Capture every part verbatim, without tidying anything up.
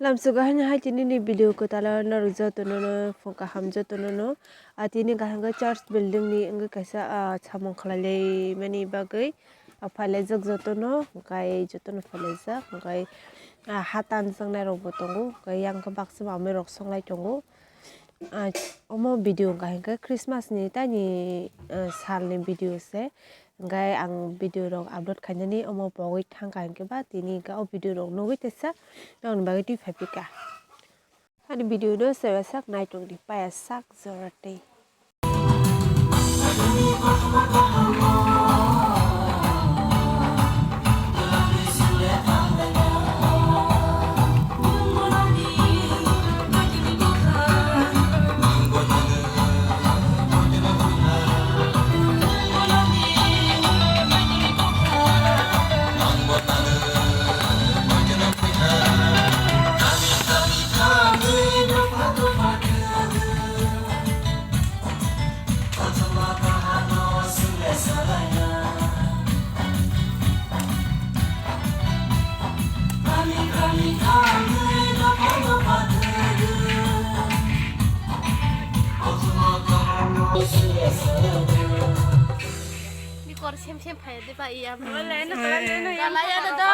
Lamsogo haino hai tini ni video kwtal o norok joto no no phung kaham joto no no. A tini kaham khe church building ni wngwi kaisa, ah, samung khlai lai mani bagwi, ah, phailaijak joto no, hwnkhe joto no phailaijak, hwnkhe, ah, ha tanjaknai rok bo tongo, hwnkhe yang khe baksa manwi rok songlai tongo. Ah, omo video wngkha hinkhe Christmas ni tani, ah, sal ni video se. Hwnkhe ang video rok upload khainani omo pogwi thangkha hinkhe ba tini hinkhe o video rok nugwi tesa, aboni bagwi twi phai phika. Ani video no chaya sak naitok di paya sak jora tei. Ni kor sem sem phai de ba iya. Wala, eno kala, eno, eno. Kala ya da da.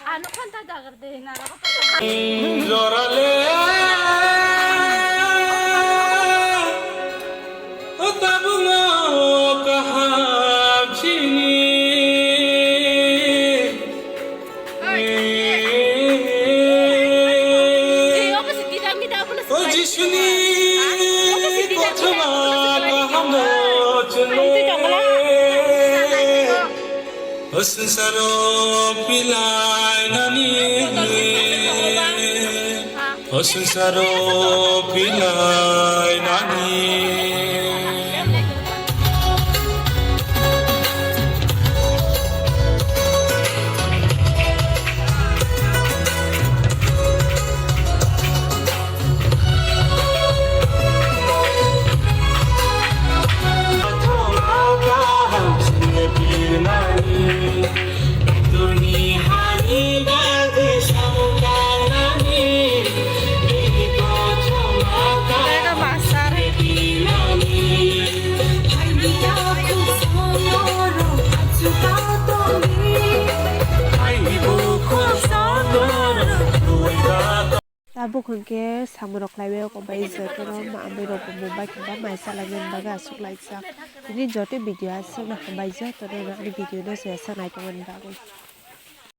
Ano kan ta jagar de. Jorale, o tabungo kaham chini. O Jisuni kothoma kaham no chini. O swngcharo pilainani, o swngcharo pilainani. Tabuk hwnkhe samung rok khlaiwi o bai jotono ma amwi rok bo mobile khe ba mai chalai mani bagwi aswk laijak. Tini joto video aswkno hambai jotono ani video no se asa naitongmani bagwi.